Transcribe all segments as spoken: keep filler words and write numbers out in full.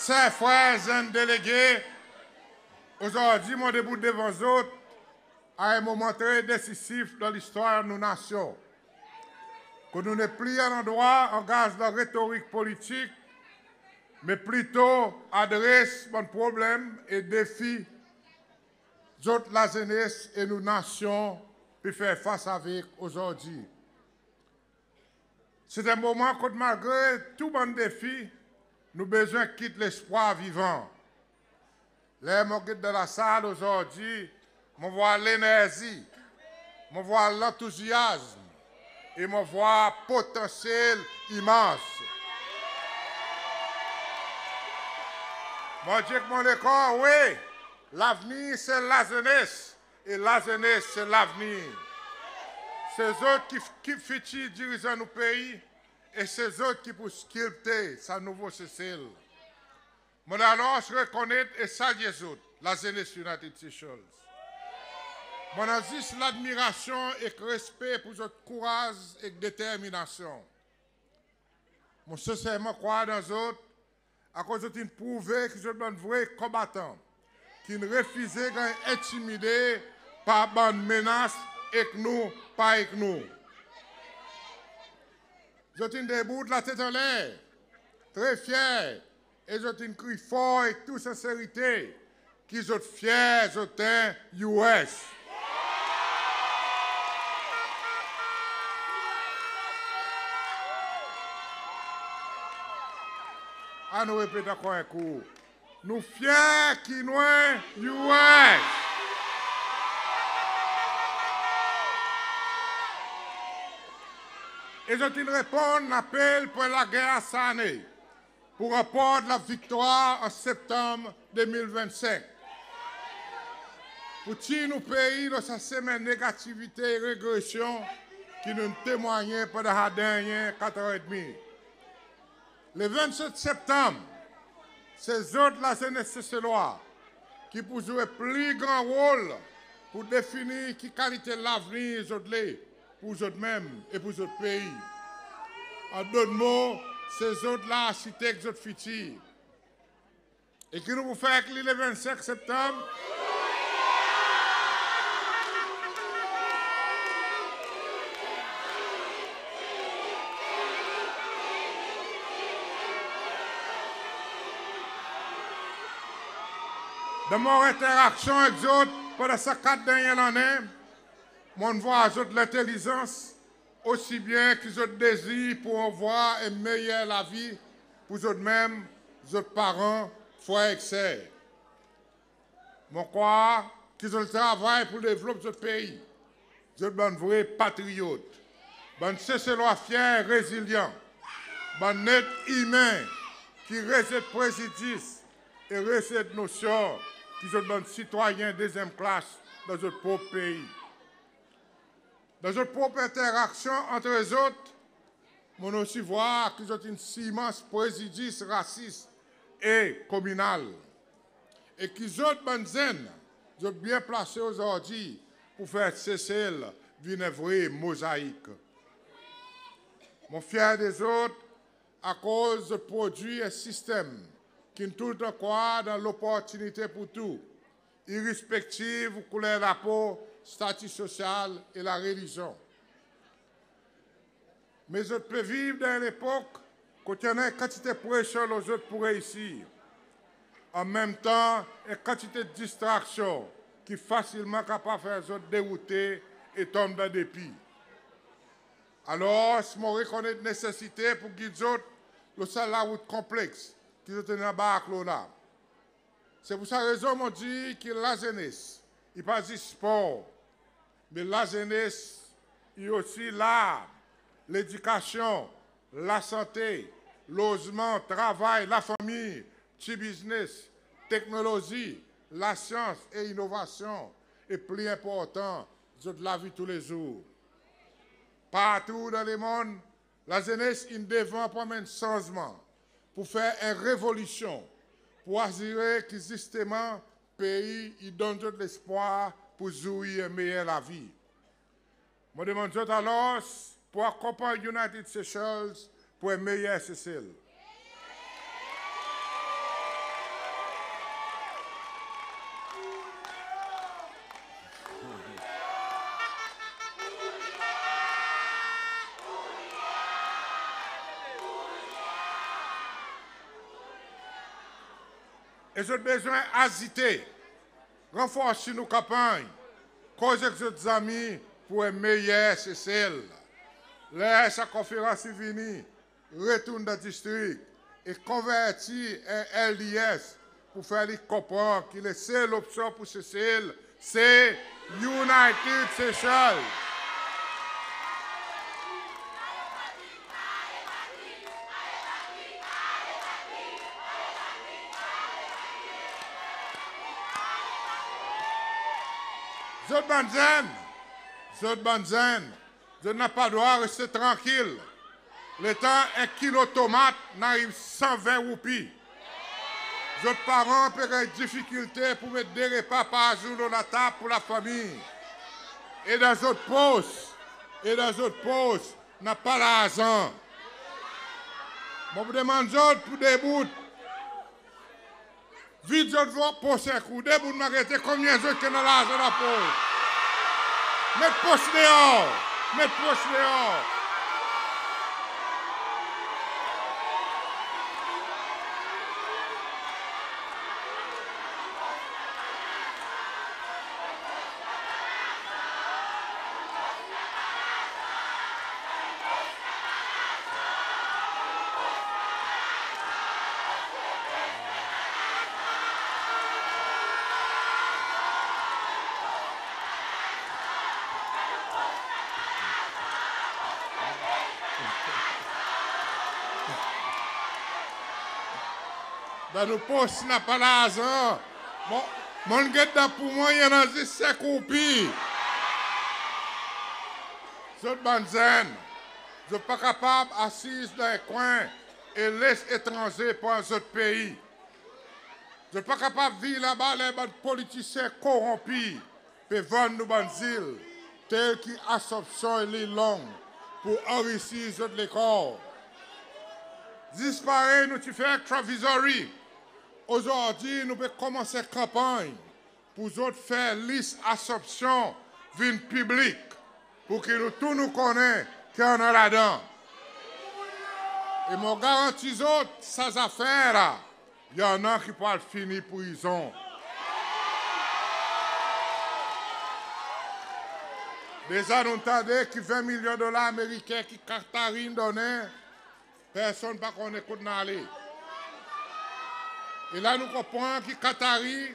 Ser, frer, zenn delege, ozordi mon debout devan zot a en moman tre desizif dan listwar nou nasyon. Kot nou nepli an landrwa angaz dan retorik politik, me plito adres bann problenm e defi zot lazenes e nou nasyon pe fer fas avek ozordi. Se en moman kot malgre tou bann defi, nou bezwen kit lespwar vivan. Ler mon get dan lasal ozordi, mon vwar lenerzi, mon vwar lantouzyazm e mon vwar potansyel imans. Mon dir ek mon lekor, wi, lavenir se lazenes. E lazenes se lavenir. Se zot ki, ki fitir dirizan nou pei e se zot ki pou skilpte sa nouvo Sesel. Mon alor rekonnet e salye zot, lazenes United Seychelles. Mon annan zis ladmirasyon ek respe pour zot kouraz ek determinasyon. Mon senserman krwar dan zot, akoz zot in prouve ki zot bann vre konbatan, ki'n refize ganny entimide par bann menas ek nou, pa ek nou. Zot in debout latet anler, tre fyer, e zot in kriy for ek tou senserite ki zot fyer zot en U S. Annou repet ankor en kou. Nou fyer ki nou en U S. E zot in reponn lapel pour lager sa ane, pour ranport laviktwar an Septanm de mil vennsenk, pour tir nou pei lo sa semen negativite e regresyon ki nou'n temwannyen pandan sa dernyen katran edmi. Le vennset Septanm, se zot lazenes Seselwa ki pou zwe pli gran rol pour definir ki kalite lavenir zot le pour zot menm e pour zot pei. An dot mo, se zot laarsitek zot fitir. E ki nou pou fer ek li le vennsenk Septanm? Dan mon enteraksyon ek zot pandan sa kat dernyen lannen, mon'n vwar zot lentelizans, osi byen ki zot dezir pour vwar en meyer lavi pour zot menm, zot paran, frer ek ser. Mon krwar ki zot travay pour devlop zot pei. Zot bann vre patriyot, bann Seselwa fyer, rezilyan, bann net imen ki rezet prezidis e rezet nosyon ki zot bann sitwayen dezyenm klas dan zot prop pei. Dan zot prop enteraksyon antre zot, mon'n osi vwar ki zot in sirmans prezidis rasis e kominal, e ki zot bann zenn, zot byen plase ozordi pour fer Sesel vin en vre mozaik. Mon fyer de zot akoz zot prodwir en sistenm ki'n toultan krwar dan loportinite pour tou, irespektiv ou kouler lapo, stati sosyal e larelizyon. Me zot pe viv dan en lepok kot i annan en kantite presyon lo zot pour reisir. An menm tan, en kantite distraksyon ki fasilman kapab fer zot deroute e tonm dan depi. Alors, mon rekonnet nesesite pour gid zot lo sa larout konpleks ki zot anbark lo la. Se pour sa rezon mon dir ki lazenes, i pa zis spor, me lazenes, i osi lar, ledikasyon, lasante, lozman, travay, lafanmir, pti biznes, teknolozi, lasyans e inovasyon, e pli enportan, zot lavi toulezour. Partou dan lemonn, lazenes in devan pour anmenn sanzman, pour fer en revolisyon, pour asire ki zisteman pei i donn zot lespwar pour zwir en meyer lavi. Mon demann zot alors pour akonpanny United Seychelles pour en meyer Sesel. E zot bezwen azite, ranforsi nou kanpanny, koz ek zot zanmi pour en meyer Sesel. Ler sa konferans i vini, retourn dan distrik e konverti en LDS pour fer li konpran ki lesel opsyon pour Sesel se United Seychelles. Zot bann zenn, zot bann zenn, zot napa drwa reste trankil letan en kilo tomat in ariv san ven roupi. Zot paran pe ganny difikilte pour met de repa par zour lo latab pour lafanmir. E dan zot pos, e dan zot pos, napa larzan. Mon pou demann zot pour debout. Vid zot pos en kou, debout, mon a gete konbyen zot ki annan larzan dan pos. Met pos deor, met pos deor. Dan nou pos napa larzan. Mon, mon get dan pour mwan, i annan zis senk roupi. Zot bann zenn, zot pa kapab asiz dan en kwen e les etranze pran zot pei. Zot pa kapab vir laba ler bann politisyen koronpi pe vann nou bann zil, tel ki Assomption e L'Île Longue, pour anrisir zot lekor. Zis parey nou ti fer ek Travizory, ozordi nou pe konmans en kanpanny pour zot fer lis Assomption vin piblik, pour ki nou tou nou konnen ki annan ladan. E mon garanti zot, sa zafer la, i annan ki pou al fini prizon. Deza nou tande ki ven milyon dolar Ameriken ki Qatari in donnen, personn pa konnen kot in ale. E la nou konpran ki Qatari,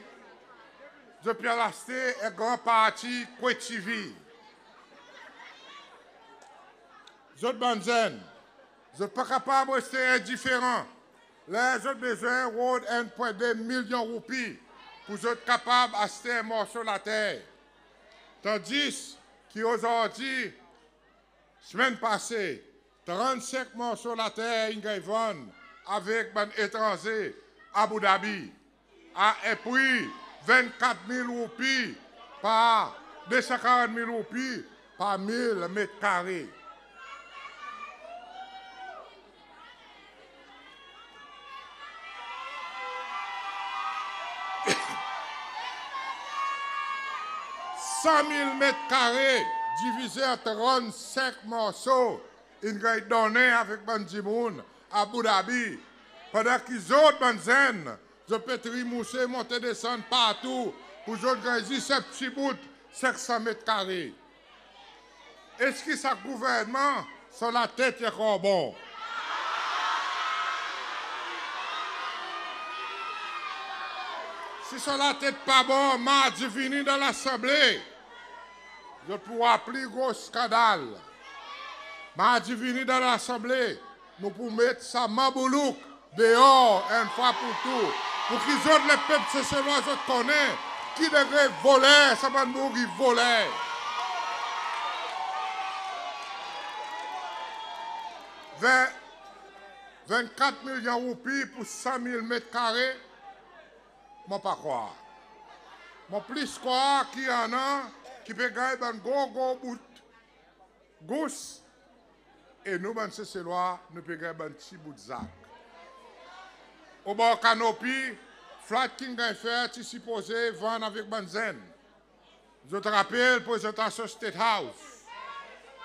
zot pe al aste en gran parti Kwe TV. Zot bann zenn, zot pa kapab reste endiferan ler zot bezwen rod en pwen de milyon roupi pour zot kapab aste en morso later. Tandis ki ozordi, semenn pase, trannsenk morso later in ganny vann avek bann etranze Abu Dhabi a en pri vennkat mil roupi par, de san karant mil roupi par mil met kare. San mil met kare divize an trannsenk morso in ganny donnen avek bann dimoun Abu Dhabi, pandan ki zot bann zenn, zot pe trimouse, monte desann partou pour zot ganny zis en pti bout senk san met kare. Eski sa gouvernman son latet i ankor bon? Si son latet pa bon, mardi vini dan Lasanble, zot pou war pli gro skandal. Mardi vini dan Lasanble, nou pou met sa manboulouk deor enn fwa pour tou, pour ki zot, lepep Seselwa, zot konnen ki degre voler sa bann boug i voler. Ven, vennkat milyon roupi pour san mil met kare, mon pa krwar. Mon plis krwar ki annan ki pe ganny bann gro, gro bout gous, e nou bann Seselwa, nou pe ganny bann pti bout zak. Obor Kanopi, flat ki'n ganny fer ti sipoze vann avek bann zenn. Zot rapel prezantasyon State House.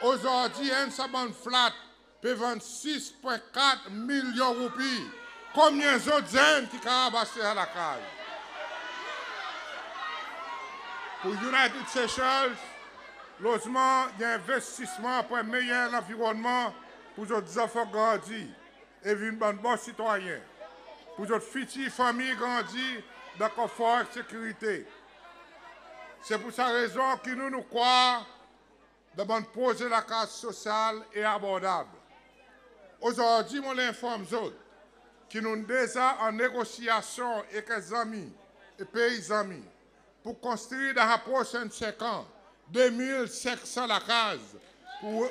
Ozordi, enn sa bann flat pe vann sis pwen kat milyon roupi. Konbyen zot zenn ki kapab aste sa lakaz? Pour United Seychelles Lozman, i annan envestisman pour en meyer lanvironnman pour zot zanfan grandi e vin bann bon sitwayen, pour zot fitir fanmir grandi dan konfor ek sekirite. Se pour sa rezon ki nou, nou krwar dan bann proze lakaz sosyal e abordab. Ozordi mon le enform zot ki nou'n deza an negosyasyon ek en zanmi e pei zanmi pour konstri dan sa prosen senk an de mil senk san lakaz pour,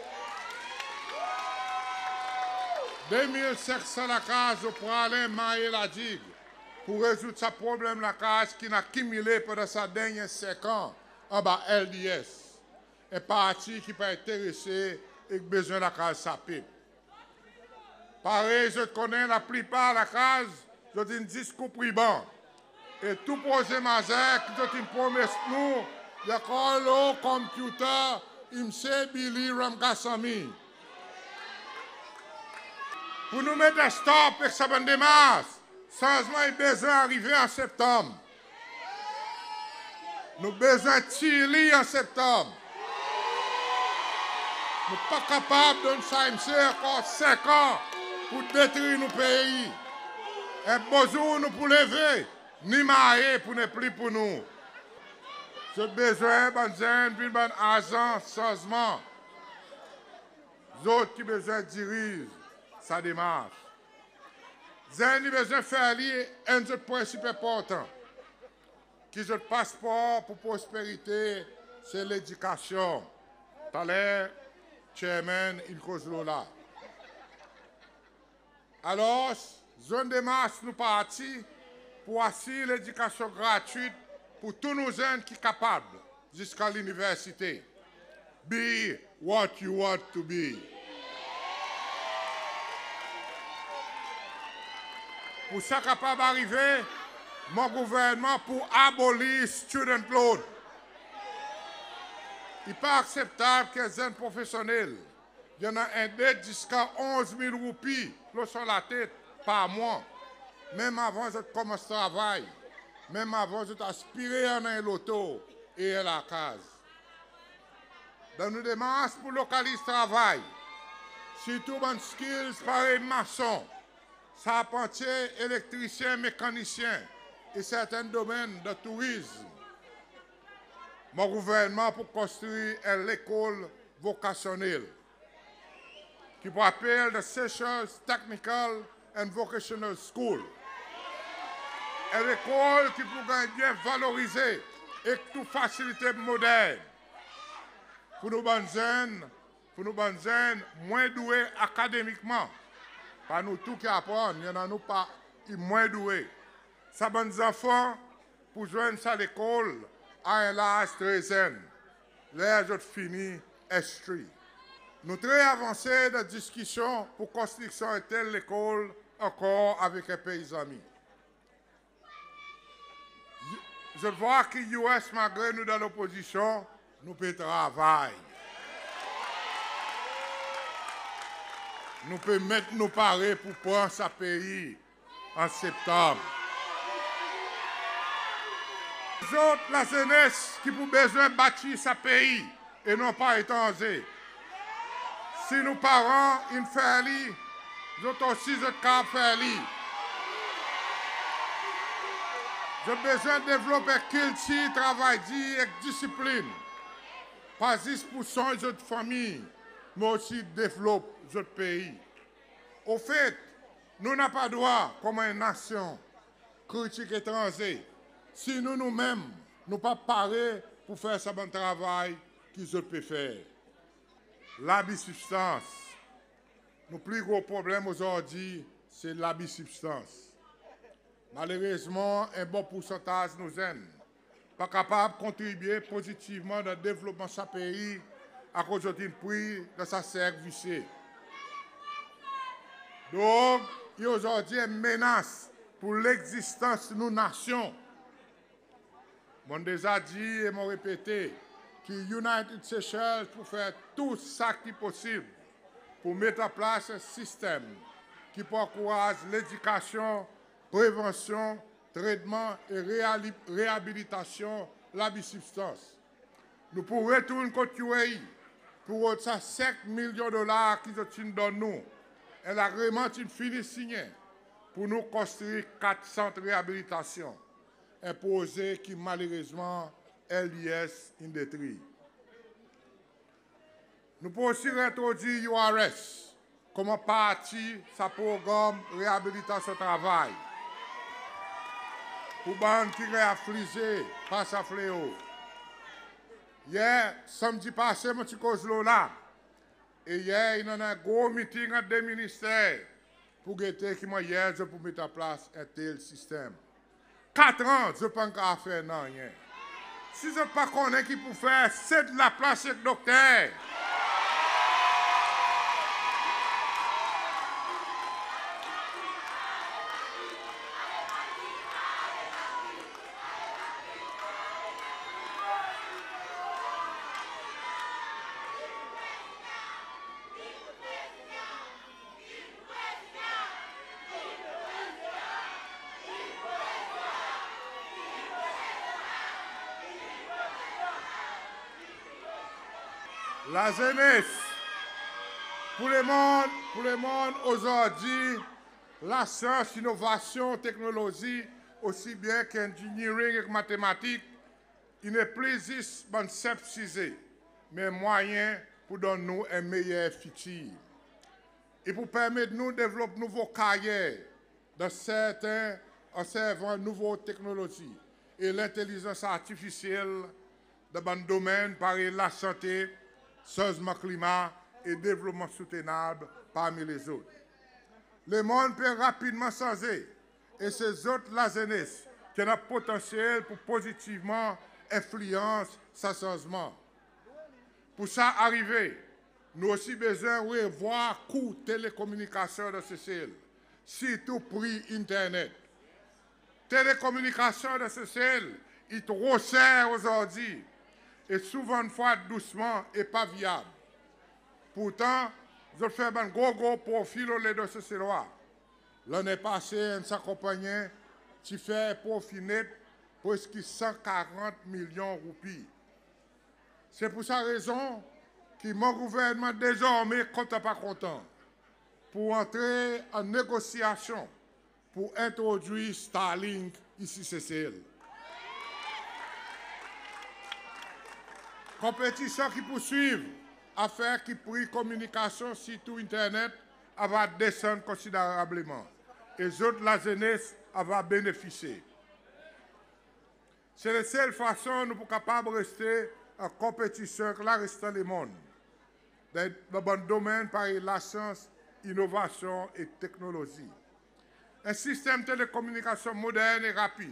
de mil senk san lakaz o Praslin, Mahé, La Digue, pour rezoud sa problenm lakaz ki'n akimile pandan sa dernyen senk an anba LDS, en parti ki pa enterese e ki bezwen lakaz sa pep. Parey zot konnen, laplipar lakaz zot in zis koup riban. E tou proze mazer ki zot in promet nou, i ankor lo computer Msye Billy Ramkasamy. Pour nou met en stop ek sa bann demars, sanzman i bezwen arive an Septanm. Nou bezwen tir li an Septanm. Nou pa kapab donn sa msye ankor senk an pour detri nou pei. En bon zour nou pou leve, ni Mahé pou nepli pour nou. Zot bezwen bann zenn vin bann azan sanzman. Zot ki bezwen diriz sa demars. Zenn i bezwen fer li enn zot prensip enportan, ki zot paspor pour prosperite se ledikasyon. Taler Chairman in koz lo la. Alors, zwenn demars nou parti pour asir ledikasyon gratwit pour tou nou zenn ki kapab ziska liniversite. Be what you want to be. Pour sa kapab arive, mon gouvernman pou abolir student loan. I pa akseptab ki en zenn profesyonnel i annan en det ziska onz mil roupi lo son latet par mwan, menm avan zot konmans travay, menm avan zot aspire annan en loto e en lakaz. Dan nou demars pour lokaliz travay, sirtou bann skills parey mason, sarpantye, elektrisyen, mekanisyen e serten domenn dan tourizm, mon gouvernman pou konstri en lekol vokasyonnel ki pou apel the Seychelles Technical and Vocational School. En lekol ki pou ganny byen valorize ek tou fasilite modern pour nou bann zenn, pour nou bann zenn mwen doue akademikman. Pa nou tou ki aprann, i annan nou pa, i mwen doue. Sa bann zanfan pou zwenn sa lekol a en laz tre zenn, ler zot fini S three. Nou tre avanse dan diskisyon pour konstriksyon en tel lekol ankor avek en pei zanmi. Zot vwar ki US, malgre nou dan lopozisyon, nou pe travay. Nou pe met nou pare pour pran sa pei an Septanm. Zot lazenes ki pou bezwen batir sa pei e non pa etranze. Si nou paran in fer li, zot osi zot kapab fer li. Zot bezwen devlop en kiltir travay dir ek disiplin, pa zis pour sonny zot fanmir, me osi devlop zot pei. Anfet, nou napa drwa konman en nasyon kritik etranze si nou, nou menm, nou pa pare pour fer sa bann travay ki zot pe fer. Labi sibstans. Nou pli gro problenm ozordi se labi sibstans. Malerezman, en bon poursantaz nou zenn pa kapab kontribye pozitivman dan devlopman sa pei akoz zot in pri dan sa serk visye. Drog i ozordi en menas pour legzistans nou nasyon. Mon'n deza dir e mon repete ki United Seychelles pou fer tou sa ki posib pour met an plas en sistenm ki pou ankouraz ledikasyon, prevansyon, tretman e reali- reabilitasyon labi sibstans. Nou pou retourn kot U A E pou rod sa senk milyon dolar ki zot ti'n donn nou. En lagreman ti'n fini sinyen pour nou konstri kat sant reabilitasyon. En proze ki malerezman L D S in detri. Nou pou osi reentrodwir U R S konman parti sa progranm reabilitasyon travay pour bann ki ganny aflize par sa fleo. Yer, Sanmdi pase, mon ti koz lo la. E yer, in annan en gro miting ant de minister pour gete ki mannyer zot pou met an plas en tel sistenm. Kat an, zot pa'n kapab fer nanryen. Si zot pa konnen ki pou fer, set laplas ek dokter. Lazenes, pour lemonn, pour lemonn ozordi, lasyans, inovasyon, teknolozi, osi byen ki engineering ek matematik, i nepli zis bann senp size, me mwayen pour donn nou en meyer fitir. I pou permet nou devlop nouvo karyer dan serten, an servan nouvo teknolozi e lentelizans artifisyel dan bann domenn parey lasante, sanzman klima e devlopman soutenab parmi lezot. Lemonn pe rapidman sanze e se zot lazenes ki annan potansyel pour pozitivman enfliyans sa sanzman. Pour sa arive, nou osi bezwen revwar kou telekominikasyon dan Sesel, sirtou pri internet. Telekominikasyon dan Sesel i tro ser ozordi e souvandfwa dousman e pa vyab. Pourtan, zot fer bann gro, gro profi lo ledo Seselwa. Lannen pase, enn sa konpannyen ti fer profi net preski san karant milyon roupi. Se pour sa rezon ki mon gouvernman dezormen, kontan pa kontan, pou antre an negosyasyon pour entrodwir Starlink isi Sesel. Konpetisyon ki pou swiv a fer ki pri kominikasyon, sirtou internet, ava desann konsiderableman e zot lazenes ava benefisye. Se lesel fason nou pou kapab reste an konpetisyon ek larestan lemonn dan, dan bann domenn parey lasyans, inovasyon e teknolozi. En sistenm telekominikasyon modern e rapid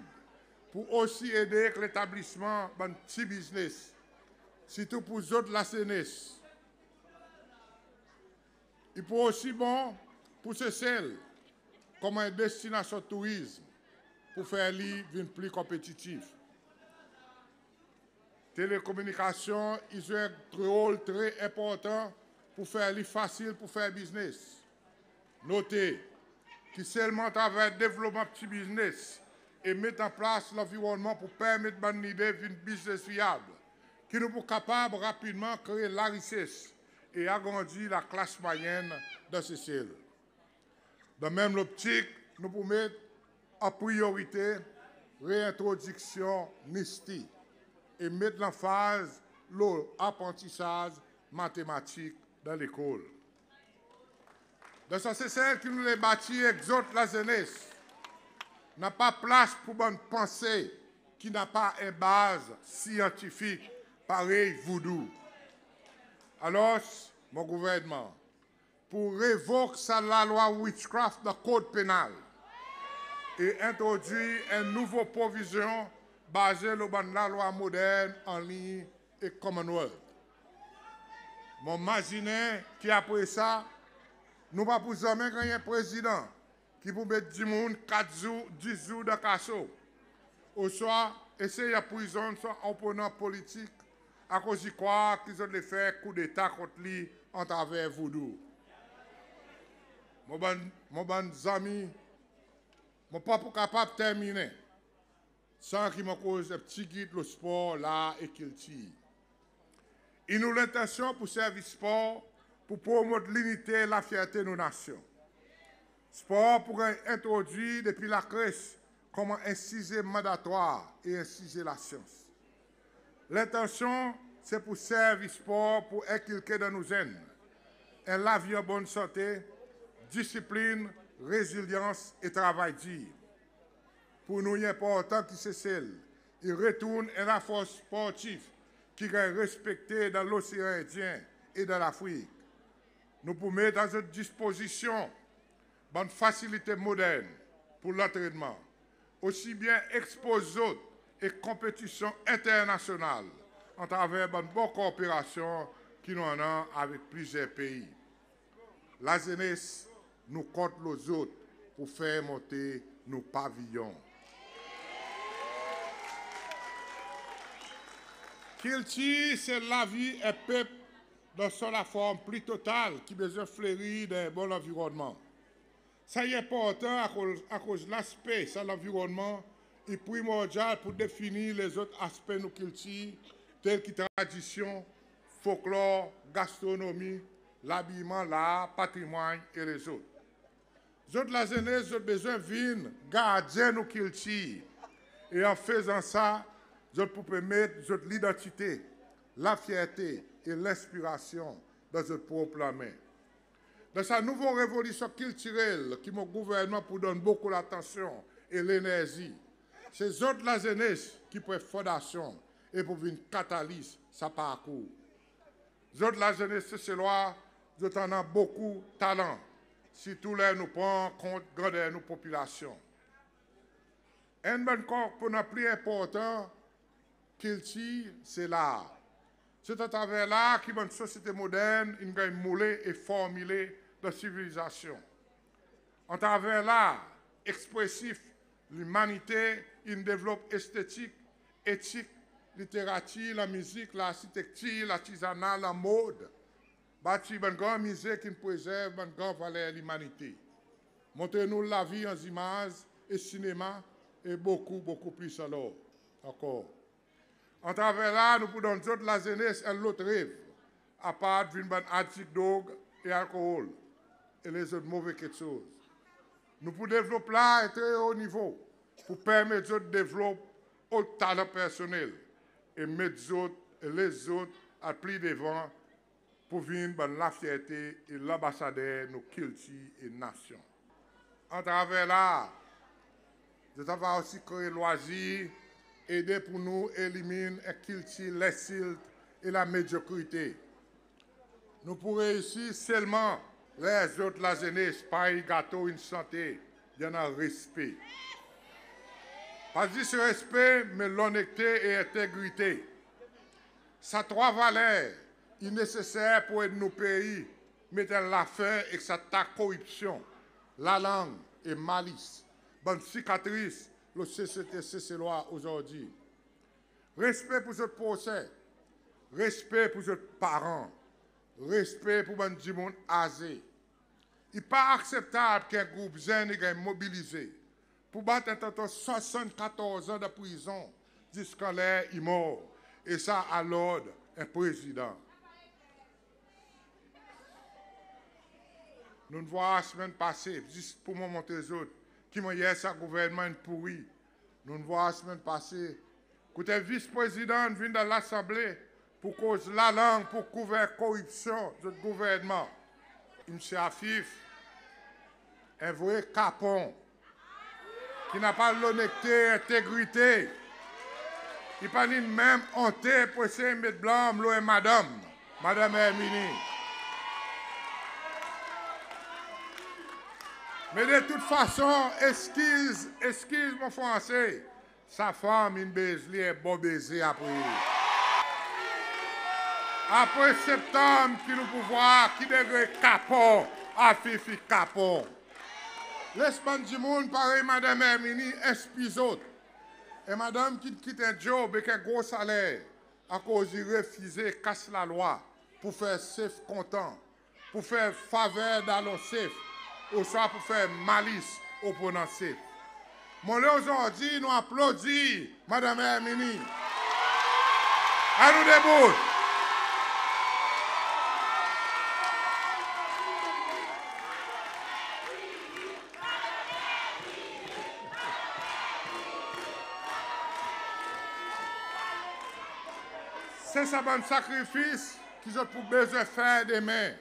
pou osi ede ek letablisman bann pti biznes, sirtou pour zot lazenes. I pou osi bon pour Sesel konman en destinasyon tourizm pour fer li vin pli konpetitif. Telekominikasyon i zwe en rol tre enportan pour fer li fasil pour fer biznes. Note ki selman atraver devlopman pti biznes e met an plas lanvironnman pour permet bann lide vin biznes vyab, ki nou pou kapab rapidman kree larises e agrandi laklas mwayenn dan Sesel. Dan menm loptik, nou pou met an priyorite reentrodiksyon NISTI e met lanfaz lo aprantisaz matematik dan lekol. Dan sa Sesel ki nou le batir ek zot lazenes, napa plas pour bann panse ki napa en baz syantifik parey voodoo. Alors, mon gouvernman pou revok sa lalwa witchcraft dan Kod Penal e entrodwir en nouvo provizyon baze lo bann lalwa modern anliny ek Commonwealth. Mon mazinen ki apre sa, nou pa pou zanmen ganny en prezidan ki pou met dimoun kat zour, dis zour dan kaso, ouswa esey anprizonn son oponan politik akoz i krwar ki zot le fer koudeta kont li atraver voodoo. Mon bann, mon bann zanmi, mon pa pou kapab terminen san ki mon koz en pti git lo spor, lar e kiltir. I nou lentansyon pou servi spor pou promot linite, lafyerte nou nasyon. Spor pou ganny entrodwir depi lakres konman en size mandatwar e en size lasyans. Lentansyon se pou servi spor pou enkilke dan nou zenn en lavi an bonn sante, disiplin, rezilyans e travay dir. Pou nou, i enportan ki Sesel i retourn en lafors sportif ki ganny respekte dan Losean Endyen e dan Lafrik. Nou pou met a zot dispozisyon bann fasilite modern pou lantrenman, osi byen ekspoz zot ek konpetisyon enternasyonal atraver bann bon korperasyon ki nou annan avek plizyer pei. Lazenes, nou kont lo zot pou fer monte nou paviyon. Kiltir se lavi en pep dan son laform pli total ki bezwen fleri dan en bon lanvironnman. Sa i enportan akoz, akoz laspe sa lanvironnman i primordyal pou definir lezot aspe nou kiltir, tel ki tradisyon, folklor, gastronomi, labiyman, lar, patrimwann e lezot. Zot lazenes, zot bezwen vin gardyen nou kiltir. E an fezan sa, zot pou pe met zot lidantite, lafyerte e lenspirasyon dan zot prop lanmen. Dan sa nouvo revolisyon kiltirel ki mon gouvernman pou donn bokou latansyon e lenerzi, se zot lazenes ki pou fondasyon e pou vin katalis sa parkour. Zot lazenes Seselwa, zot annan bokou talan, sirtou ler nou pran kont grander nou popilasyon. Enn bann konponan pli enportan kiltir se lar. Se atraver lar ki bann sosyete modern in ganny moule e formile dan sivilizasyon. Atraver lar ekspresif, limanite in devlop estetik, etik, literatir, lamizik, larsitektir, lartizana, lanmod. Batir bann gran mize ki'n prezerv bann gran valer limanite. Montre nou lavi an zimaz e sinema e bokou, bokou plis alor ankor. Atraver lar, nou pou donn zot lazenes en lot rev, apard vin bann adikt drog e alkool e lezot move keksoz. Nou pou devlop lar a tre o nivo pou permet zot devlop ot talan personnel e met zot e les zot al pli devan pou vin bann lafyerte e lanbasader nou kiltir e nasyon. Atraver lar, zot ava osi kree lwazir, ede pou nou elimin en kiltir lensilt e lamedyokrite. Nou pou reisir selman ler zot lazenes, parey gato in sante, i annan respe. Pa zis respe, me lonnekte e entegrite. Sa trwa valer i neseser pou ed nou pei met en lafen ek sa ta koripsyon, lalang e malis, bann sikatris lo sosyete Seselwa ozordi. Respe pou zot prosen, respe pou zot paran, respe pou bann dimoun aze. I pa akseptab ki en group zenn i ganny mobilize pou bat en tonton swasannkatorz an dan prizon ziska ler i mor, e sa a lord en prezidan. Nou'n vwar semenn pase, zis pou mon montre zot ki mannyer sa gouvernman in pouri. Nou'n vwar semenn pase kot en vis prezidan in vin dan Lasanble pou koz lalang pou kouver koripsyon zot gouvernman. Msye Afif, en vre kapon ki napa lonnekte, entegrite. I pa ni menm onte pou esey met blanm lo en madanm, Madanm Herminie. Me de tout fason, eskiz, eskiz mon franse, sa fanm in bez li en bon beze apre. Apre Septanm ki nou pou vwar ki degre kapon Afif i kapon. Les bann dimoun parey Madanm Herminie enspir zot. En madanm ki'n kit en dyob ek en gro saler akoz i refize kas lalwa pou fer sef kontan, pou fer faver dalon sef. ouswa pou fer malis oponan sef. Mon le ozordi nou aplodi Madanm Herminie. Annou debout. Se sa bann sakrifis ki zot pou bezwen fer demen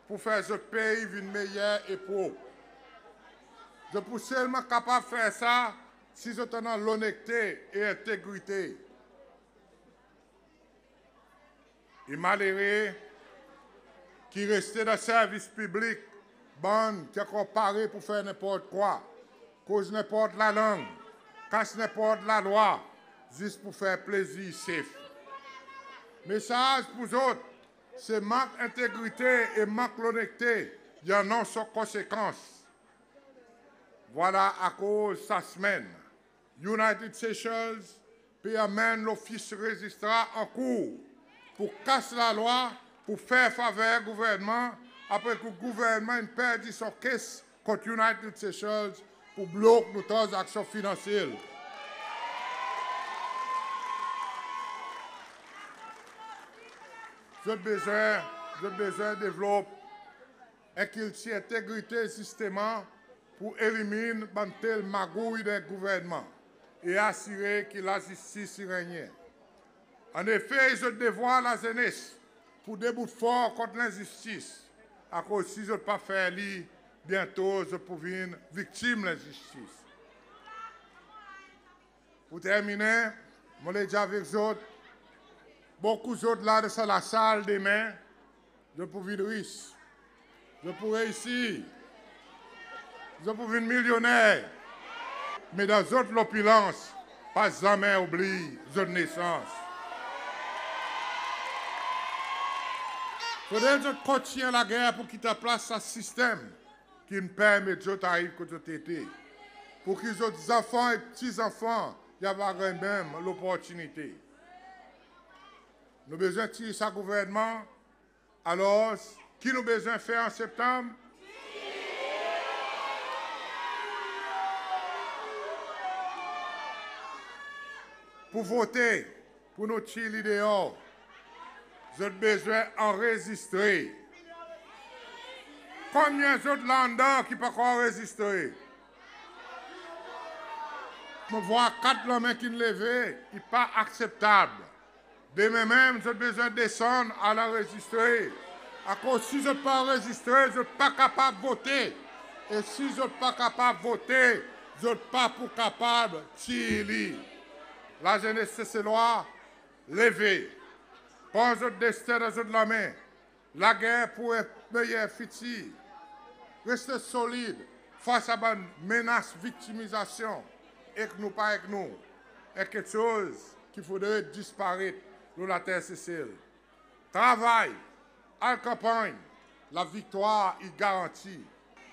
pou fer zot pei vin meyer e prop. Zot pou selman kapab fer sa si zot annan lonekte e entegrite. E malere ki reste dan servis piblik bann ki ankor pare pou fer nenport kwa, koz nenport lalang, kas nenport lalwa, zis pou fer plezir sef. Mesaz pou zot, se mank entegrite e mank lonekte i annan son konsekans. Vwala akoz sa semenn, United Seychelles pe anmenn lofis rezistrar ankour pou kas lalwa, pou fer faver gouvernman, apre ki gouvernman in perdi son kes kont United Seychelles pou blok nou tranzaksyon finansyel. Zot bezwen, zot bezwen devlop en kiltir entegrite zisteman pou elimin bann tel magouy dan gouvernman e asire ki lazistis i renyen. Annefe, i zot devwar lazenes pou debout for kont lenzistis, akoz si zot pa fer li, byento zot pou vin viktim lenzistis. Pou terminen, mon le dir avek zot, bokou zot la dan sa lasal demen, zot pou vin ris, zot pou reisir, zot pou vin milyoner. Me dan zot lopilans, pa zanmen oubliy zot nesans. Fodre zot kontinyen lager pou kit an plas sa sistenm ki'n permet zot ariv kot zot ete, pour ki zot zanfan e pti zanfan i ava ganny menm loportinite. Nou bezwen tir sa gouvernman. Alors, ki nou bezwen fer an Septanm? Pou vote pour nou tir li deor, zot bezwen anrezistre. Konbyen zot la anndan ki pa ankor anrezistre? Mon vwar kat lanmen ki'n leve, i pa akseptab. Demen menm zot bezwen desann al anrezistre. Akoz si zot pa anrezistre, zot pa kapab vote. E si zot pa kapab vote, zot pa pou kapab tir li. Lazenes Seselwa, leve. Pran zot desten dan zot lanmen. Lager pour en meyer fitir. Reste solid fas a bann menas viktimizasyon, ek nou pa ek nou, en keksoz ki fodre disparet lo later Sesel. Travay, al kanpanny, laviktwar i garanti.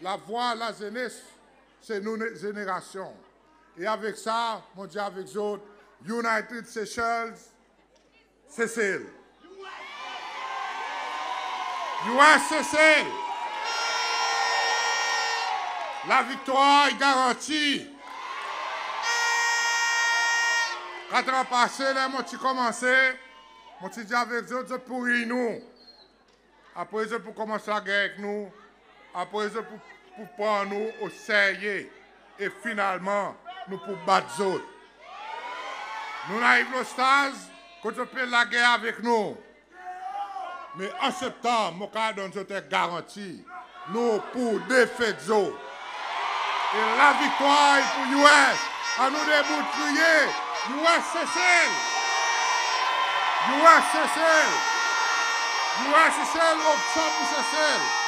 Lavwa lazenes, se nou zenerasyon. E avek sa, mon dir avek zot, United Seychelles, Sesel. U S Sesel. Laviktwar i garanti. Kat an pase, ler mon ti konmanse, mon ti dir avek zot, zot pou riy nou. Apre zot pou konmans lager ek nou. Apre zot pou, pou pran nou o serye. E finalman, nou pou bat zot. Nou'n ariv lo staz kot zot pe lager avek nou. Me an Septanm, mon kapab donn zot en garanti. Nou pou defet zot. E laviktwar i pour U S. Annou debout kriye, U S Sesel! U S Sesel! U S Sesel, opsyon pour Sesel!